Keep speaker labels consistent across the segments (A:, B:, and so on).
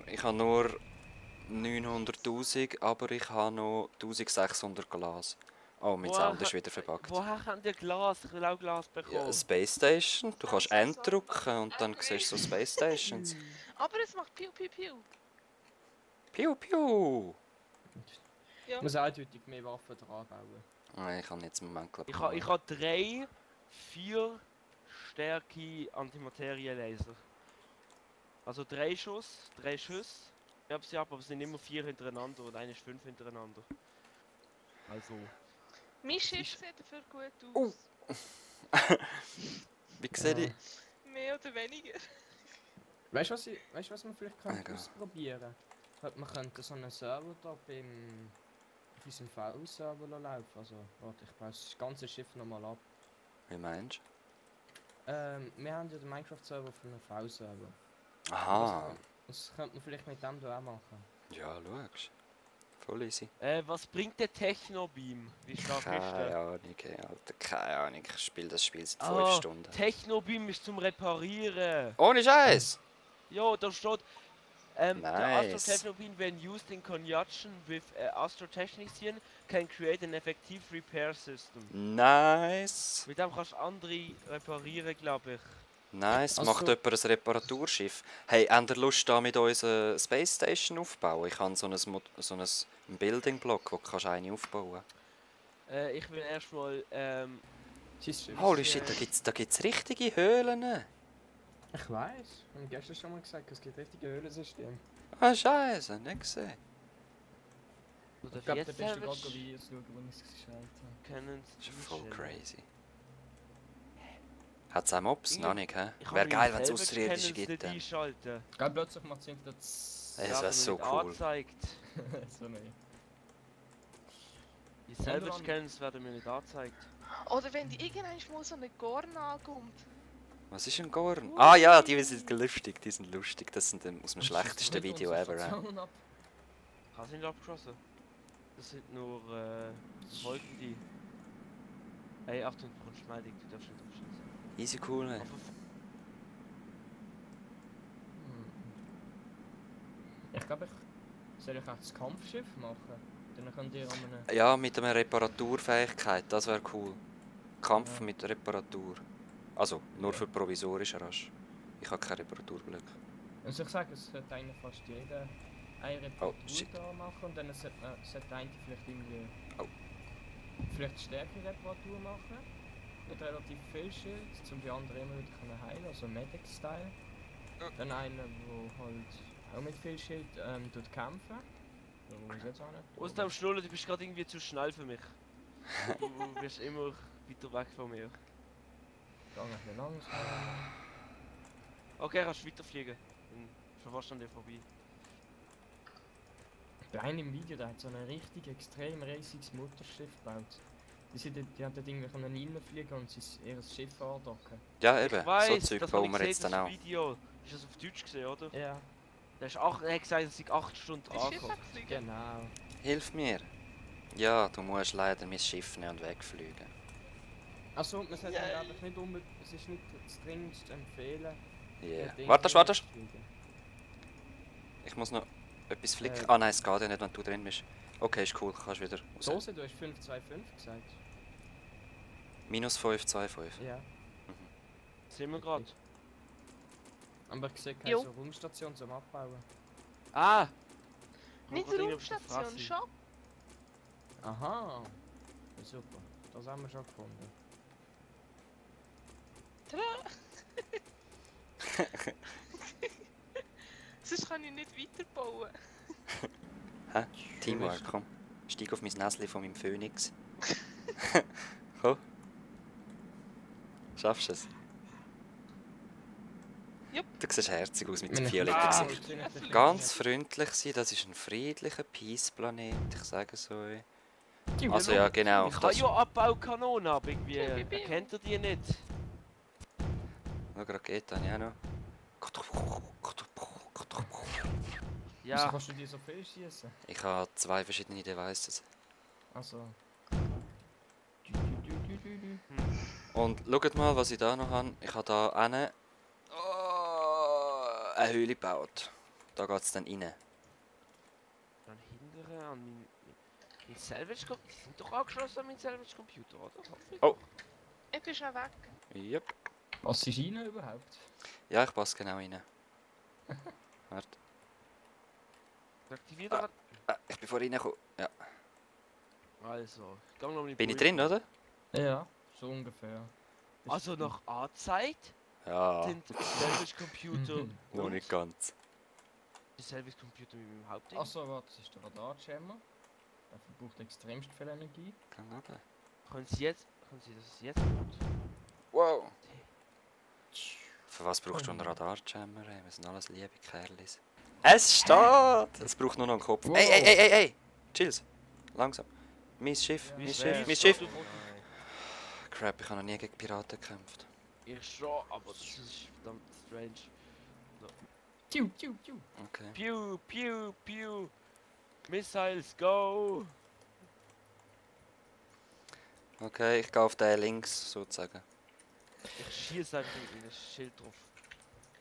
A: ich habe nur 900'000, aber ich habe noch 1600 Glas. Oh, mein Sound ist wieder verbuggt.
B: Woher habt ihr Glas? Ich will auch Glas bekommen.
A: Ja, Space Station. Du kannst End drücken und dann siehst du so Space Stations.
C: Aber es macht Piu Piu Piu.
A: Piu Piu!
C: Ja.
D: Ich muss eindeutig mehr Waffen dran bauen.
A: Nein, ich habe jetzt im Moment glaube
B: Ich habe 3, 4 Stärke Antimaterie-Laser. Also 3 Schuss, 3 Schüsse. Ich habe sie ab, aber es sind immer 4 hintereinander und eine ist 5 hintereinander. Also.
C: Mein Schiff sieht dafür gut aus.
A: Wie sehe ich?
C: Mehr oder weniger.
D: Weißt du, was man vielleicht
A: Egal.
D: ausprobieren könnte? Man könnte so einen Server da auf unserem V-Server laufen. Also, warte, ich baue das ganze Schiff nochmal ab.
A: Wie meinst
D: Wir haben ja den Minecraft-Server für einen V-Server.
A: du? Aha.
D: Das könnte man vielleicht mit dem da auch machen.
A: Ja, schau. Voll easy.
B: Was bringt der Technobeam? Wie stark ist
A: Keine
B: der?
A: Ahnung, Alter. Keine Ahnung. Ich spiele das Spiel seit 5 Stunden.
B: Technobeam ist zum Reparieren.
A: Ohne Scheiß!
B: Jo, da steht. The
A: Nice.
B: Astro Technobeam, when used in conjunction with Astro Technician, can create an effective repair system.
A: Nice!
B: Mit dem kannst du andere reparieren, glaube ich.
A: Nice.
D: Also-
A: Macht jemand ein Reparaturschiff? Hey, habt ihr Lust, da mit uns eine Space Station aufzubauen? Ich habe so ein Building-Block, wo du kannst eine aufbauen kannst.
B: Ich will erstmal.
D: Scheiss Schiff.
A: Holy shit, da gibt's richtige Höhlen.
D: Ich weiß. Wir haben gestern schon mal gesagt, es gibt richtige Höhlensysteme.
A: Ah, Scheiße, nicht gesehen.
B: Oder
D: Ich glaube,
B: jetzt
D: der beste
B: Savage
D: Kategorie ist schauen, wo ich es gescheit habe.
B: können
A: Das ist voll
B: einstellen.
A: crazy. Hat es auch Mobs? Noch nicht, hä?
B: Ich
A: Wäre
B: habe
A: geil, wenn es
B: Savage
A: Außerirdische
B: Cannons
A: gibt.
B: nicht einschalten.
D: Geil, plötzlich macht es irgendwie das.
A: Ja, das
B: Ja,
A: wär
B: aber
A: so
B: nicht
A: cool.
B: Angezeigt.
D: So nicht.
B: Die Savage
D: Wunderbar.
B: Cannons werden mir nicht angezeigt.
C: Oder wenn die irgendwann mal so eine Gorn ankommt.
A: Was ist ein Gorn? Ah ja, die sind lustig, die sind lustig. Das sind aus dem schlechtesten Video ever.
B: Ich habe sie nicht abgeschossen. Das sind nur folgende. Ey, Achtung, du kommst schneidig, du darfst nicht abschießen.
A: Easy cool, ey.
D: Ich glaube, soll ich auch das Kampfschiff machen? Dann könnt ihr an einem...
A: Ja, mit einer Reparaturfähigkeit, das wäre cool. Kampf
D: Ja.
A: mit Reparatur. Also, nur
D: Ja.
A: für provisorische Rasch. Ich habe kein Reparaturglück.
D: Also ich sage, es sollte eigentlich fast jeder eine Reparatur
A: shit.
D: da machen und dann sollte einer vielleicht irgendwie...
A: Oh.
D: Vielleicht stärkere Reparatur machen. Mit relativ viel Schild, um die anderen immer wieder können heilen, also Medic-Style. Dann einer, der halt auch mit viel Schild tut kämpfen. So, wo ist jetzt auch nicht?
B: Aus dem Schnuller, du bist gerade irgendwie zu schnell für mich. Du bist immer weiter weg von mir.
D: Gang ein bisschen langsam.
B: Okay, kannst du weiterfliegen. Dann ist er fast an dir vorbei.
D: Der eine im Video, der hat so ein richtig extrem riesiges Mutterschiff gebaut. Die haben dort irgendwie reinfliegen und ihr Schiff andocken.
A: Ja, eben.
B: Ich weiss,
A: So Zeug
B: das
A: bauen
B: habe
A: wir
B: ich
A: jetzt
B: gesehen,
A: dann
B: das
A: auch.
B: Video. Ist das auf Deutsch gesehen, oder?
D: Ja,
B: Er hat gesagt, es sei 8 Stunden
C: Das Schiff
B: angekommen.
C: hat geflogen.
D: genau.
A: Hilf mir. Ja, du musst leider mein Schiff nehmen und wegfliegen.
D: Achso, man sollte
C: Yay.
D: einfach nicht unbedingt, es ist nicht das dringendste empfehlen.
A: Yeah.
D: mit
A: Warte, warte.
D: fliegen.
A: Ich muss noch etwas flicken.
D: Äh.
A: Ah nein, es geht ja nicht, wenn du drin bist. Okay, ist cool, kannst wieder raus.
D: Dose, du hast 525 gesagt.
A: Minus 525.
D: Ja.
B: Sind wir gerade?
D: Aber ich sehe keine
C: Jo.
D: so Raumstation zum Abbauen.
B: Ah!
C: Nicht
B: Kommt grad irgendwie auf die
C: Raumstation,
B: Fresse.
C: Shop.
D: Aha. Ja, super, das haben wir schon gefunden.
C: Sonst kann ich nicht weiterbauen.
A: Hä? Teamwork, komm. Steig auf mein Näschen von meinem Phönix. Komm. Schaffst du es?
C: Jupp.
A: Du siehst herzig aus mit
D: Meine
A: dem violetten
B: Ah,
A: Gesicht. Ganz freundlich sein, das ist ein friedlicher Peace-Planet, ich sage so. Also ja, genau.
B: Ich habe
A: Das,
B: ja Abbaukanone, aber irgendwie
C: Piu, piu, piu.
B: erkennt ihr die nicht.
A: noch Rakete habe ich auch noch.
D: Wieso
B: Ja,
D: kannst du die so viel schießen?
A: Ich habe 2 verschiedene Devices.
D: Also.
A: Und schaut mal, was ich da noch habe. Ich habe da eine Höhle gebaut. Da geht's dann rein.
B: Dann hintere an mein Salvage Computer. Die sind doch angeschlossen an meinen Salvage Computer, oder?
A: Oh.
C: Ich bin schon weg.
A: Yep.
D: Was ist rein überhaupt?
A: Ja, ich passe genau rein. Warte.
B: Aktivier doch.
A: Ich bin vorhin reingekommen. Ja.
B: Also, ich gang noch mit
A: Bin ich drin, oder?
D: Ja, so ungefähr.
B: Also nach A-Zeit
A: Ja.
B: sind Salvage Computer
A: Noch nicht ganz.
B: die Salvage Computer mit dem Hauptding.
D: Achso, warte, das ist der Radarjammer. Der verbraucht extremst viel Energie.
A: Kann runter.
B: Können Sie das jetzt gut?
A: Wow. Für was brauchst du einen Radarjammer? Wir sind alles liebe Kerlis. Es steht! Es braucht nur noch einen Kopf.
D: Wow.
A: Ey! Chills. Langsam. Mein Schiff,
D: Ja.
A: mein
B: Wie
A: Schiff,
B: wär's?
A: mein Schiff.
B: Nein.
A: Crap, ich habe noch nie gegen Piraten gekämpft.
B: Ich schon, aber das ist verdammt strange.
D: Tiu, tiu, tiu.
A: Okay.
B: Pew, pew, pew. Missiles, go!
A: Okay, ich gehe auf den links sozusagen.
B: Ich schieße einfach in das Schild drauf.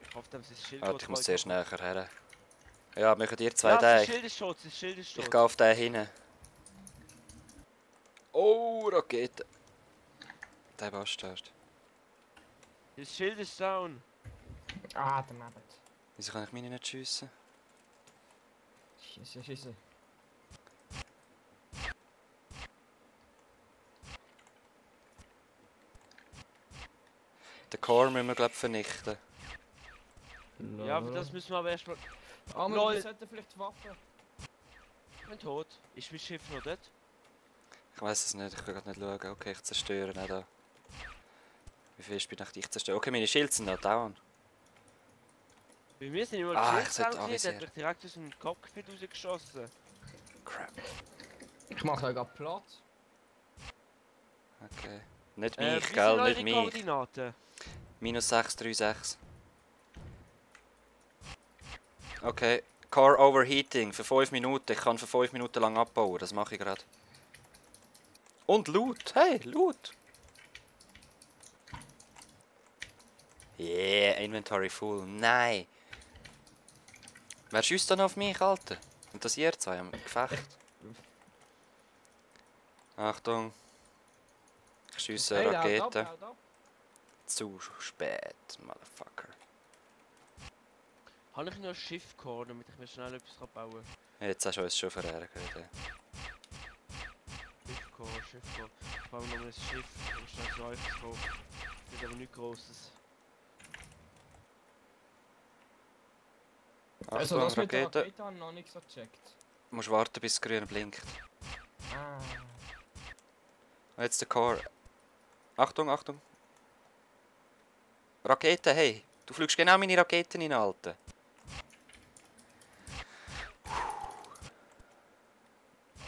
B: Ich hoffe, dass das Schild
A: Warte, ich muss
B: geht.
A: zuerst näher her. Ja, machen ihr zwei
B: Ja, das
A: den.
B: Schild ist tot, das Schild ist tot.
A: Ich gehe auf den hin. Oh, Rakete. Der Bastard.
B: Das Schild ist down.
D: Ah, der Mabbet.
A: Wieso kann ich meine nicht schiessen?
D: Scheiße, scheiße.
A: Den Core müssen wir, glaube ich, vernichten.
B: Ja, aber das müssen wir aber erstmal.
D: Ah,
B: Lol.
D: wir sollten vielleicht Waffen.
B: Ich bin tot. Ist mein Schiff noch dort?
A: Ich weiß es nicht, ich kann gerade nicht schauen. Okay, ich zerstöre nicht da. Wie viel bin ich zerstören? Okay, meine Schilde sind noch down.
B: Bei mir sind immer
A: Ah,
B: die
A: ich
B: Schild
A: sollte
B: down, der hat
A: avisieren.
B: mich direkt aus dem Cockpit rausgeschossen.
A: Crap.
D: Ich mache da gerade Platz.
A: Okay. Nicht
B: Wie
A: mich,
B: sind
A: gell?
B: eure
A: Nicht mich.
B: Koordinaten?
A: Minus 636. Okay. Core Overheating für 5 Minuten. Ich kann für 5 Minuten lang abbauen. Das mache ich gerade. Und Loot. Hey, Loot. Yeah, Inventory full. Nein. Wer schießt dann auf mich, Alter? Und das ihr zwei am Gefecht. Achtung. Ich schiesse
D: Hey,
A: Raketen.
D: haut ab.
A: Zu spät, Motherfucker.
B: Habe ich noch ein Schiff gehabt, damit ich mir schnell etwas bauen kann?
A: Jetzt hast du uns schon verärgert.
B: Schiff gehabt. Ich baue noch ein Schiff, um schnell zu euch zu kommen. Das ist aber nichts Grosses.
D: Also
A: Achtung,
D: das mit der
A: Rakete.
D: Rakete haben wir noch nicht so gecheckt.
A: Du musst warten, bis es grün blinkt.
D: Ah.
A: Und jetzt der Core. Achtung, Achtung. Rakete, hey. Du fliegst genau meine Raketen in, Alter.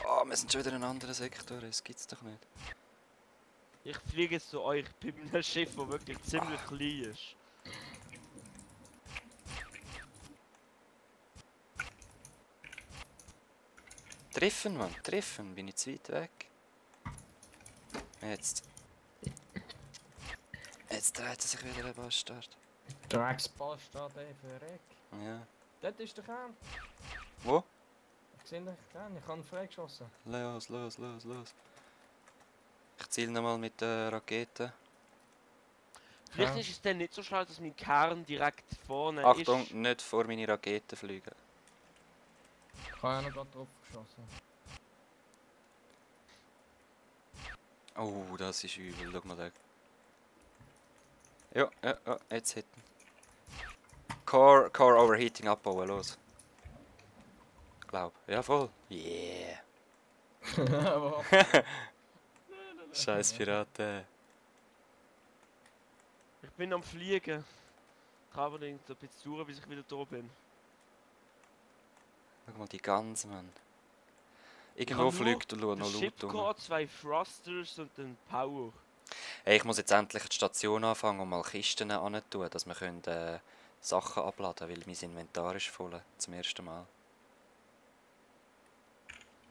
A: Oh, wir sind schon wieder in einem anderen Sektor. Das gibt's doch nicht.
B: Ich fliege jetzt zu euch bei einem Schiff, das wirklich ziemlich klein ist.
A: Treffen, Mann. Treffen. Bin ich zu weit weg? Jetzt. Jetzt dreht er sich wieder der Bastard.
D: Drecksbastard, ey, verreck.
A: Ja.
D: Dort ist der Kern.
A: Wo?
D: Ich sehe den Kern, ich habe ihn freigeschossen.
A: Los. Ich ziele nochmal mit der Rakete.
B: Vielleicht
D: Ja.
B: ist es dann nicht so schlau, dass mein Kern direkt vorne
A: Achtung,
B: ist.
A: nicht vor meine Raketen fliegen.
D: Ich habe ja noch gerade drauf geschossen.
A: Oh, das ist übel. Schau mal da. Ja, jetzt hitten. Core Overheating abbauen, los. Glaub. Ja, voll. Yeah.
D: Aber
A: Scheiß Piraten.
B: Ich bin am Fliegen. Ich habe allerdings ein bisschen dauern, bis ich wieder da bin.
A: Schau mal die Gans, Mann.
B: Ich
A: Irgendwo
B: habe nur
A: fliegt noch
B: Ein
A: Loot
B: Ship
A: rum.
B: gehabt, 2 Thrusters und ein Power.
A: Hey, ich muss jetzt endlich die Station anfangen und mal Kisten tun, dass wir können, Sachen abladen können, weil mein Inventar ist voll. Zum ersten Mal.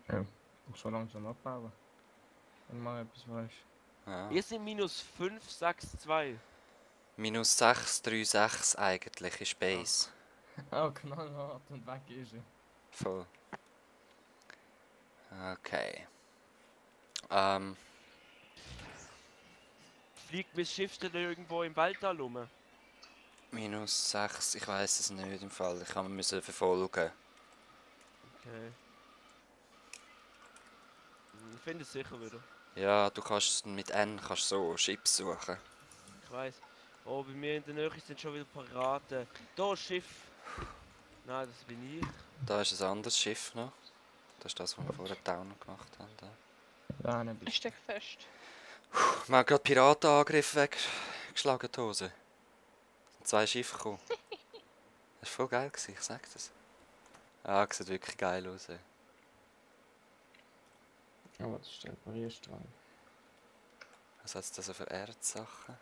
D: ja, ich so langsam abbauen. Wenn du mal etwas weißt.
A: Ja.
B: Wir sind minus 562.
A: Minus 636 eigentlich ist Base.
D: Oh, knallhart und weg ist er.
A: Voll. Okay.
B: Fliegt mein Schiff denn irgendwo im Weltall rum?
A: -6, ich weiß es nicht im Fall. Ich kann müssen verfolgen.
B: Okay. Ich finde es sicher wieder.
A: Ja, du kannst mit N kannst so Chips suchen.
B: Ich weiß. Oh, bei mir in der Nähe sind schon wieder Piraten. Da, Schiff. Nein, das bin ich.
A: Da ist ein anderes Schiff noch. Das ist das, was wir vorher down gemacht haben. Da.
D: Ja, ne,
C: Ich
D: bist
C: steck fest.
A: Wir haben gerade Piratenangriff weggeschlagen, die Hose. Es sind 2 Schiffe gekommen. Das war voll geil, ich sag das. Ah, sieht wirklich geil aus. Ey.
D: Oh, das ist der Parierstrahl.
A: Was hat es da so für Erzsachen?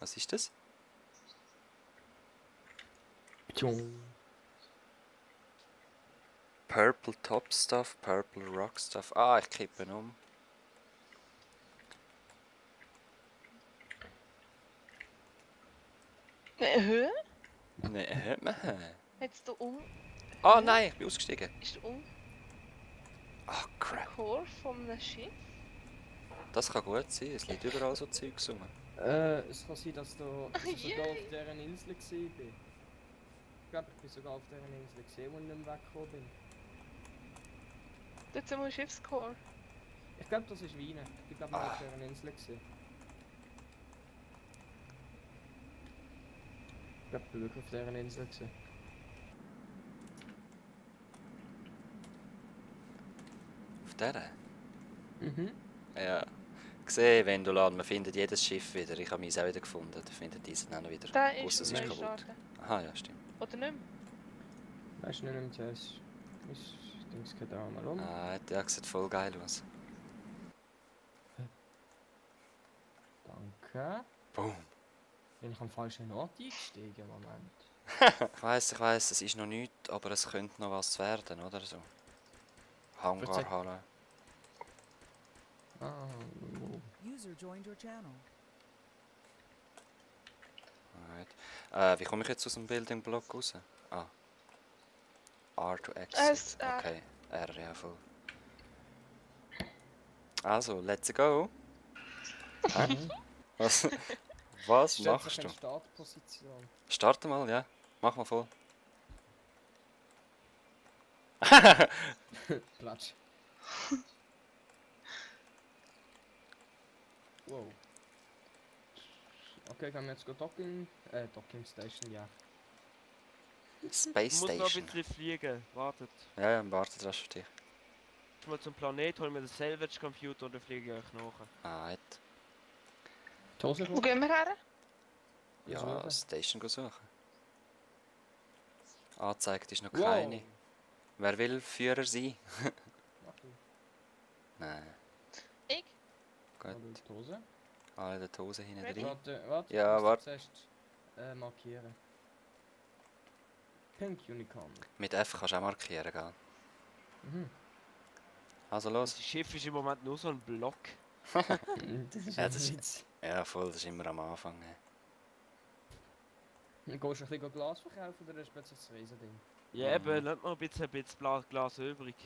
A: Was ist das?
D: Tjung.
A: Purple Top Stuff, Purple Rock Stuff. Ah, ich kippe um.
C: Höhe?
A: Nein, hört man.
C: Jetzt da
A: Ah, nein, ich bin ausgestiegen.
C: ist der
A: Ah, crap.
C: Core von einem Schiff.
A: Das kann gut sein, es liegt überall so Zeugs rum.
D: Es kann sein, dass ich sogar
C: Yay.
D: auf dieser Insel war. Ich glaube, ich bin sogar auf dieser Insel gesehen, wo ich nicht mehr weggekommen bin.
C: Dort sind wir ein Schiffscore.
D: Ich glaube, das ist Wien. Ich bin glaube auf dieser Insel gesehen. Ich glaube, ich bin wirklich auf dieser Insel gesehen.
A: Auf der?
D: Mhm.
A: Ja. Gesehen, wenn du laden, man findet jedes Schiff wieder. Ich habe meins auch wieder gefunden. Da findet diesen auch noch wieder.
C: Da
A: Ausser
C: ist
A: es
C: neu
A: ist kaputt.
C: starten.
A: Aha, ja, stimmt.
C: Oder nicht mehr?
D: Weißt du nicht mehr, das Dings geht auch mal um.
A: Ah, der sieht voll geil aus.
D: Danke.
A: Boom.
D: Bin ich am falschen Ort eingestiegen? Moment.
A: Ich weiss, es ist noch nichts, aber es könnte noch was werden, oder so. Hangarhalle.
D: Ah,
E: User joined your channel.
A: Alright. Wie komme ich jetzt aus dem Building Block raus? Ah. R to exit. Okay. R, ja voll. Also, let's go. Was? Was
D: stellt
A: machst
D: sich
A: du?
D: in Startposition.
A: Starte mal, ja. Mach mal voll.
D: Platsch. Wow. Okay, können wir jetzt Docking Station, ja.
A: Space
B: Ich muss noch ein
A: Station.
B: bisschen fliegen. Wartet.
A: Ja, ja, warte, das ist für dich.
B: Ich mal zum Planet, hol mir den Salvage Computer und dann fliege ich euch nach.
A: Alright.
D: Die Hose
C: Wo gehen wir her?
A: Ja,
D: suchen.
A: Station suchen. Angezeigt ist noch
D: Wow.
A: keine. Wer will Führer sein?
D: Mach du.
C: Ich?
A: Nein.
D: Mal
A: Gut.
D: die Hose.
A: Alle die Hose hinten
C: Ready?
A: drin.
D: Warte,
A: Ja,
D: ich muss
A: warte.
D: zuerst markieren. Pink Unicorn.
A: Mit F kannst du auch markieren, gell?
D: Mhm.
A: Also los.
B: Das Schiff ist im Moment nur so ein Block.
D: Das ist
A: Ja,
D: ein
A: das ist-
D: Witz.
A: Ja, voll, das ist immer am Anfang.
D: Dann gehst du ein bisschen Glas verkaufen oder ist plötzlich das Riesending?
B: Ja,
A: Mhm.
B: eben, nicht noch ein bisschen Glas übrig.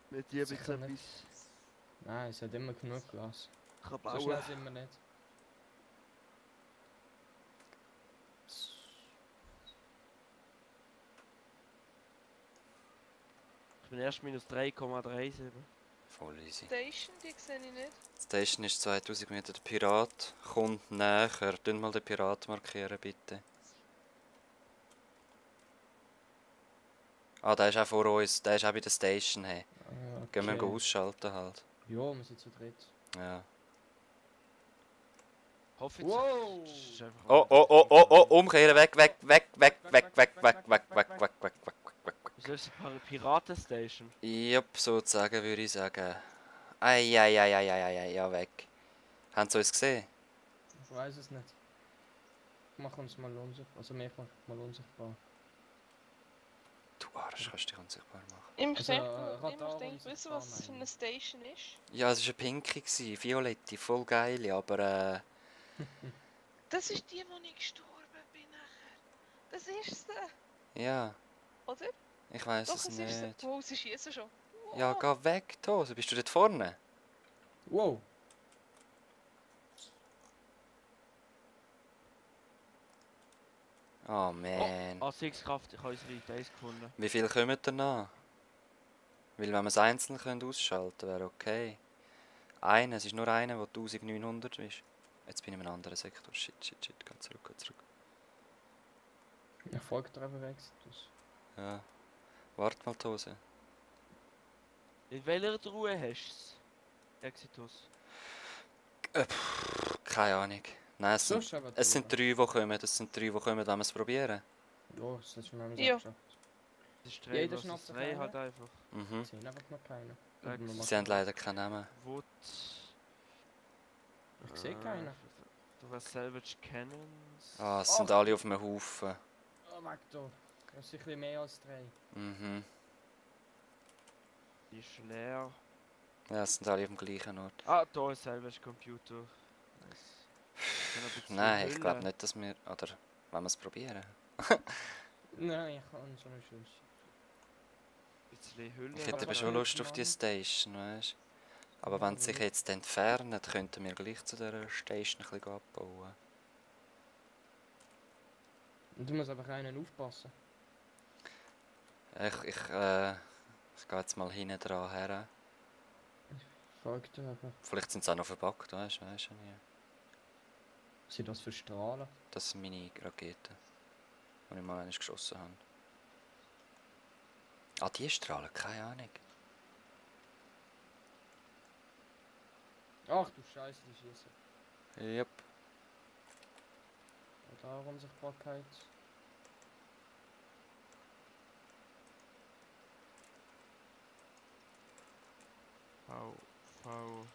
B: Mit dir ein
D: Sicher
B: bisschen
D: nicht.
B: etwas
D: Nein, es hat immer genug Glas.
B: kann
D: So
B: bauen.
D: schnell sind wir nicht.
B: Ich bin erst minus 3,37.
A: Voll easy.
C: Station, die sehe ich nicht.
A: Die Station ist 2000 Meter. Der Pirat kommt näher. Tun mal den Pirat markieren, bitte. Ah, der ist auch vor uns. Der ist auch bei der Station. Hey. Gehen wir
D: Okay.
A: ausschalten halt.
D: Ja, wir sind zu dritt.
A: Ja.
B: Hoffe jetzt.
D: Wow!
B: Das ist einfach
A: Oh, oh, oh, oh, oh, umkehren, weg, weg, weg, weg, weg, weg, weg, weg, weg, weg, weg, weg, weg, weg.
B: Ist das eine Piratenstation?
A: Jupp, sozusagen würde ich sagen. Eieieiei, ja, weg. Haben sie uns gesehen?
D: Ich weiß es nicht. Mach uns mal unsichtbar. Also mich macht mal unsichtbar.
A: Du Arsch, kannst dich unsichtbar machen.
C: Ich
D: Also, Radar
C: denke,
D: und
C: wissen,
D: Sichtbar
C: was das für
D: meine
C: eine
D: ich.
C: Station ist.
A: Ja, es war eine pinke, violette, voll geil, aber
C: Das ist die, wo ich gestorben bin nachher. Das ist sie.
A: Ja,
C: Oder?
A: ich weiß
C: Doch,
A: es
C: es ist so.
A: nicht.
C: Wow, sie schießen schon.
A: Ja, geh weg, Tose. Bist du dort vorne?
D: Wow.
A: Oh man.
B: A6-Kraft, ich habe unsere Base gefunden.
A: Wie viele kommen da noch? Weil wenn wir es einzeln können ausschalten wäre okay. Es ist nur einer, der 1900 ist. Jetzt bin ich in einem anderen Sektor. Shit. Geh zurück.
D: Ich folge dir einfach Exitus.
A: Ja. Warte mal, Tose.
B: In welcher Truhe hast du es? Exitus.
A: Keine Ahnung. Nein, es sind,
D: aber
A: es sind 3, die kommen. Es sind 3, die kommen, wenn wir es probieren.
D: Ja, das ist schon mal
C: Ja.
D: geschafft.
B: Das ist
D: Jeder
B: 3
D: schnappt
B: vs
D: sich
B: 3
D: einen.
B: halt einfach.
A: Mhm.
D: Sehen einfach noch keine.
B: Rex.
A: Sie haben leider keinen Namen.
B: Wut.
D: Ich sehe keinen.
B: Du hast Salvage Cannons.
A: Ah, es sind alle auf einem Haufen.
D: Oh, Magdo. Das ist ein bisschen mehr als 3.
A: Mhm.
B: Die ist leer.
A: Ja, es sind alle auf dem gleichen Ort.
B: Ah, da ist Salvage Computer. Nice.
A: Nein, ich glaube nicht, dass wir... Oder, wenn wir es probieren.
D: Nein, ich kann so eine schöne
B: Ein bisschen Hülle.
A: Ich hätte
D: aber
A: aber schon
D: nicht
A: Lust auf die
D: Mann.
A: Station, weißt du? Aber
D: Ja,
A: wenn
D: aber
A: sie sich
D: nicht.
A: jetzt entfernen, könnten wir gleich zu dieser Station ein bisschen abbauen.
D: Und du musst einfach einen aufpassen.
A: Ich gehe jetzt mal hinten dran her.
D: Folgt dir einfach.
A: Vielleicht sind sie auch noch verpackt, weißt du ja nie.
D: Was sind das für Strahlen?
A: Das sind meine Raketen, die ich mal einmal geschossen habe. Ah, die Strahlen, keine Ahnung.
D: Ach du Scheiße, die schießen.
A: Yep.
D: Und da Unsichtbarkeit.
B: V.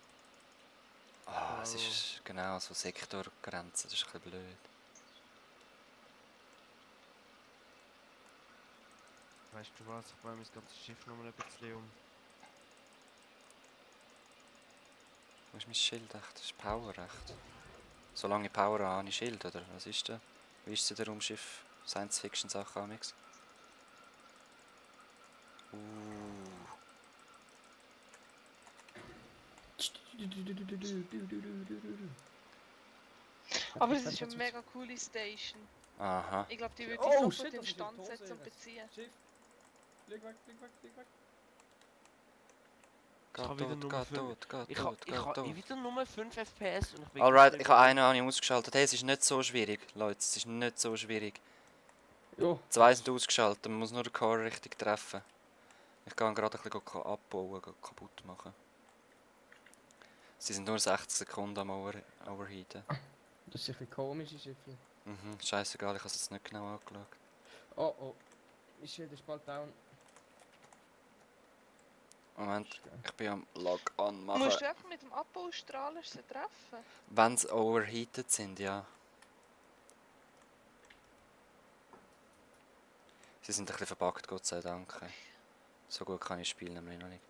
A: Ah, es ist genau so Sektorgrenze, das ist ein bisschen blöd.
B: Weißt du was, ich baue mein ganzes Schiff nochmal ein bisschen um.
A: Wo ist mein Schild echt? Das ist Power echt. Solange ich Power habe, habe ich Schild, oder? Was ist da? Wie ist es in der Raumschiff Science-Fiction-Sache amix?
C: Aber es ist eine mega coole Station.
A: Aha.
C: Ich glaube, die würde
D: Oh,
C: ich
D: shit,
C: sofort
D: das ist ein
C: instand setzen und
D: Torsäge.
C: beziehen.
D: Schiff. Flieg weg.
A: Geht
B: habe wieder
A: tot,
B: Nummer
A: geht
B: fünf.
A: tot, geht
B: Ich
A: tot, geht
B: habe
A: tot.
B: wieder nur 5 FPS und ich bin
A: Alright,
B: gleich
A: ich habe einen ausgeschaltet. Hey, es ist nicht so schwierig, Leute. Es ist nicht so schwierig.
D: Ja.
A: 2 sind ausgeschaltet, man muss nur den Core richtig treffen. Ich kann gerade ein bisschen abbauen, kaputt machen. Sie sind nur 60 Sekunden am Overheaten.
D: Das ist ein bisschen komische Schiffe.
A: Mhm, scheißegal, ich habe es jetzt nicht genau angeschaut.
D: Oh. Mein Schild ist bald down.
A: Moment, ich bin am Log-on
C: Musst
A: machen.
C: du einfach mit dem Abbaustrahler sie treffen?
A: Wenn sie overheated sind, ja. Sie sind ein bisschen verpackt, Gott sei Dank. So gut kann ich spielen nämlich noch nicht.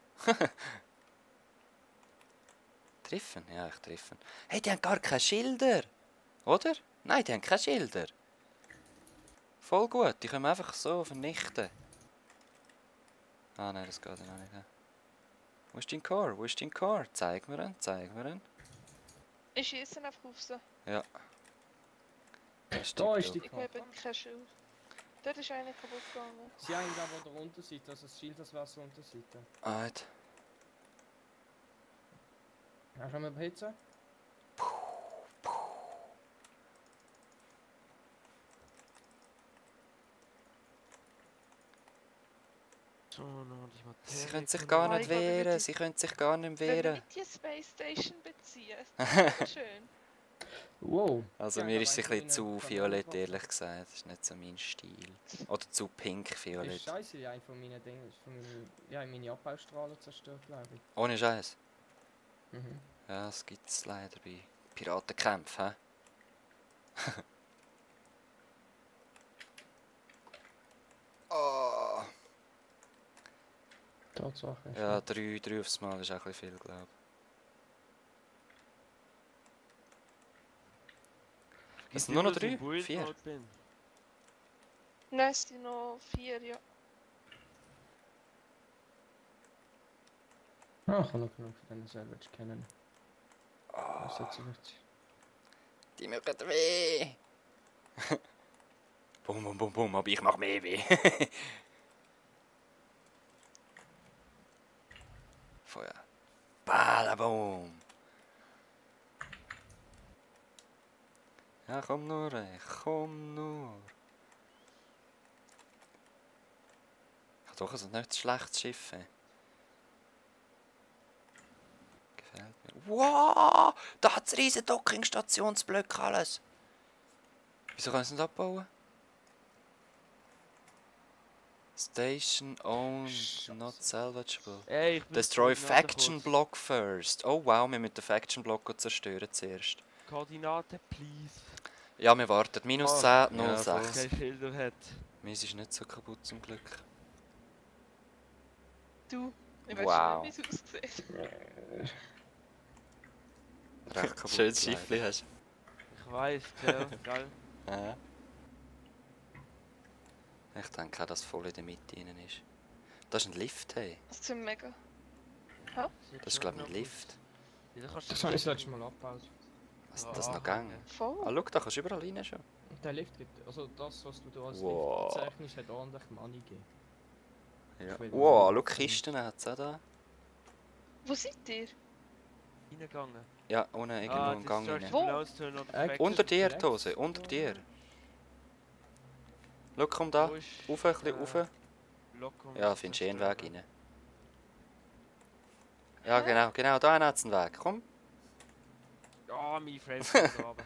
A: Treffen? Ja, ich treffe. Hey, die haben gar keine Schilder! Oder? Nein, die haben keine Schilder. Voll gut, die können wir einfach so vernichten. Ah nein, das geht ja noch nicht. Wo ist dein Core? Wo ist dein Core? Zeig mir ihn, zeig mir ihn.
C: Ich schieße einfach auf sie.
A: Ja.
D: Da ist die
C: Ich
D: Karte.
C: habe kein Schild. Dort ist einer kaputt gegangen.
D: Sie haben aber der Unterseite, also das Schild, das wäre so Unterseite.
A: Alright.
D: Hast du mal beheizen?
B: So, noch die Materie.
A: Sie können sich gar
C: Ah,
A: nicht
C: ich glaube, ich
A: wehren,
C: würde-
A: sie können sich gar nicht
C: Wenn wir
A: wehren.
C: nicht die Space Station beziehen. Das ist schön.
D: Wow.
A: Also
D: Ja,
A: mir
D: da
A: ist sie ein
D: weiss ich
A: bisschen zu
D: nicht,
A: violett,
D: kann man
A: ehrlich gesagt. Das ist nicht so mein Stil. Oder zu pink
D: Das ist
A: violett.
D: scheiße, ja, eine von meinen Dingen, meine Abbaustrahlen zerstört, glaube ich.
A: Ohne Scheiß.
D: Mhm.
A: Ja, das gibt es leider bei Piratenkämpfen. Hä? Oh.
D: Tatsache. ist
A: Ja,
D: so.
A: 3 aufs Mal ist auch ein bisschen viel, glaube ich. Es sind nur noch 3? 4?
C: Nein, es sind noch 4, ja.
D: Ah, ich habe noch genug von diesen Salvage kennen. Was
A: Oh,
D: jetzt vielleicht?
A: die machen weh. Bum, bum, bum, bum, aber ich mach mehr weh. Feuer. Balaboom. Ja, komm nur, ey. Komm nur. Ich habe doch ein nicht schlechtes Schiff. Ey. Gefällt mir. Wow! Da hat es riesen Dockingstationsblöcke alles. Wieso kann ich es nicht abbauen? Station owned, not salvageable.
B: Ey, ich muss
A: Destroy
B: Koordinaten
A: Faction
B: kurz.
A: Block first. Oh wow, wir müssen den Faction Block zerstören zuerst.
B: Koordinaten, please.
A: Ja, wir warten. Minus 10,
B: Ja,
A: 06.
B: falls kein Schilder hat.
A: Meins ist nicht so kaputt zum Glück.
C: Du, ich
A: Wow.
C: weiß nicht, wie es aussieht.
A: Recht kaputt. Schönes Schiffli hast
B: Ich weiß, ja, geil.
A: du. Ja. Ich denke auch, dass voll in der Mitte rein ist. Das ist ein Lift, hey.
C: Das sind mega.
A: Das ist glaube ich ein Lift.
D: Das habe ich das letzte Mal abgebaut.
A: Was das noch gegangen?
C: Voll.
A: Ah, schau, da kannst du überall rein schon.
D: Und der Lift gibt, also das, was du da als
A: Wow.
D: Lift bezeichnest, hat ordentlich Money gegeben.
A: Ja.
D: Ich will
A: Wow,
D: mal-
A: schau, Kisten hat es auch da.
C: Wo seid ihr?
B: Reingegangen.
A: Ja, ohne irgendwo einen Gang rein.
C: Wo?
A: Unter dir, Tose, unter dir. Schau, komm da. Rauf, ein bisschen rauf. Ja, findest du eh einen Weg rein. Ja, genau, da hat es einen Weg. Komm.
B: Ja, mein Frame kommt da runter.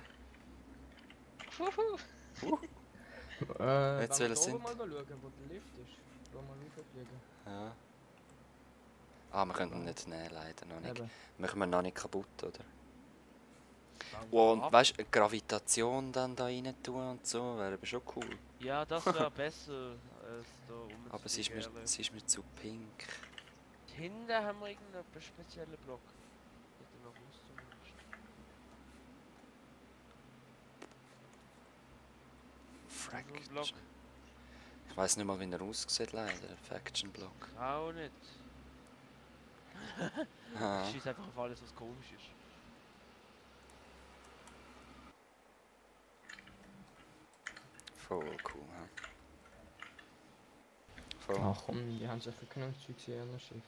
C: Huhu.
A: Jetzt
D: wenn
A: will
D: wir
A: es
D: da oben
A: sind.
D: mal schauen, wo der Lift ist. Da mal rauffliegen.
A: Ja. Ah, wir können ihn nicht nehmen, leider noch nicht.
D: Eben.
A: Machen wir noch nicht kaputt, oder? Und weißt du, Gravitation dann da rein tun und so, wäre aber schon cool.
B: Ja, das wäre besser als da rum.
A: Aber sie ist mir zu pink.
B: Hinten haben wir irgendeinen speziellen Block. Mit der Rüstung.
A: Frack.
B: So ein Block.
A: Ich weiß nicht mal, wie er aussieht, leider. Der Faction Block.
B: Auch nicht.
A: Ah.
B: Ich schieße einfach auf alles, was komisch ist.
A: Voll cool, ja. Voll.
D: Ach komm, die haben sich für genug Zeug in ihrem Schiff.